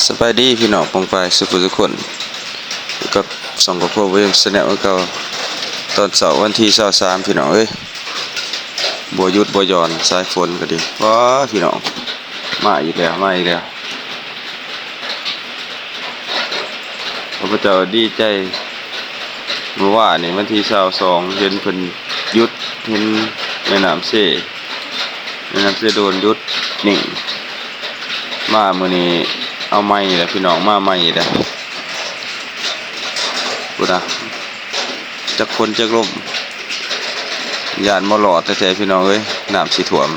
ສະບາຍດີພີ່ນ້ອງປ້ອງປາຍສູ່ຜູ້ສູ່ຄົນ ຢູ່ກັບຊ່ອງຄອບຄົວບໍ່ຍາມແຊນແນວຄືເກົ່າ. ຕອນເຊົ້າວັນທີຊາວສາມ ພີ່ນ້ອງເອີຍ ບໍ່ຢຸດບໍ່ຢ່ອນ ສາຍຝົນກໍດີ. ວ້າ ພີ່ນ້ອງ ມາອີກແລ້ວ ມາອີກແລ້ວ. ຂ້າພະເຈົ້າດີໃຈ ມື້ວານນີ້ວັນທີຊາວສອງ ເຫັນເພິ່ນຢຸດ ເຫັນແມ່ນ້ຳເຊ ແມ່ນ້ຳເຊໂດນຢຸດນິ່ງ. ມາມື້ນີ້ເອົາໃໝ່ແລ້ວພີ່ນ້ອງ ມາໃໝ່ແລ້ວ. ພຸ້ນນະ ຈັກຝົນຈັກລົມ ຢ້ານບໍ່ລອດແທ້ໆ ພີ່ນ້ອງເອີຍ ນ້ຳຊິຖ້ວມ.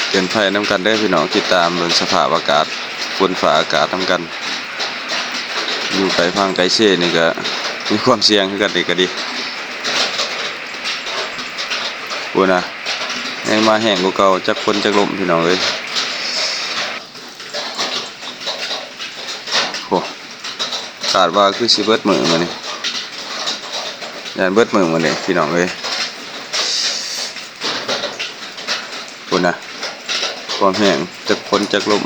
ເຕືອນໄພນຳກັນເດີພີ່ນ້ອງ ຕິດຕາມເບິ່ງສະພາບອາກາດ ຝົນຟ້າອາກາດນຳກັນ. ຢູ່ໃກ້ຝັ່ງໃກ້ເຊນີ້ກໍມີຄວາມສ່ຽງຄືກັນ ນີ້ກໍດີ. ພຸ້ນນະ ແຮງມາແຮງກວ່າເກົ່າ ຈັກຝົນຈັກລົມ ພີ່ນ້ອງເອີຍ. ໂອ້ ຄາດວ່າຄືຊິເບິດມື້ມື້ນີ້ ຢ້ານເບິດມື້ມື້ນີ້ ພີ່ນ້ອງເອີຍ. ພຸ້ນນະ ຄວາມແຮງ ຈັກຝົນຈັກລົມ.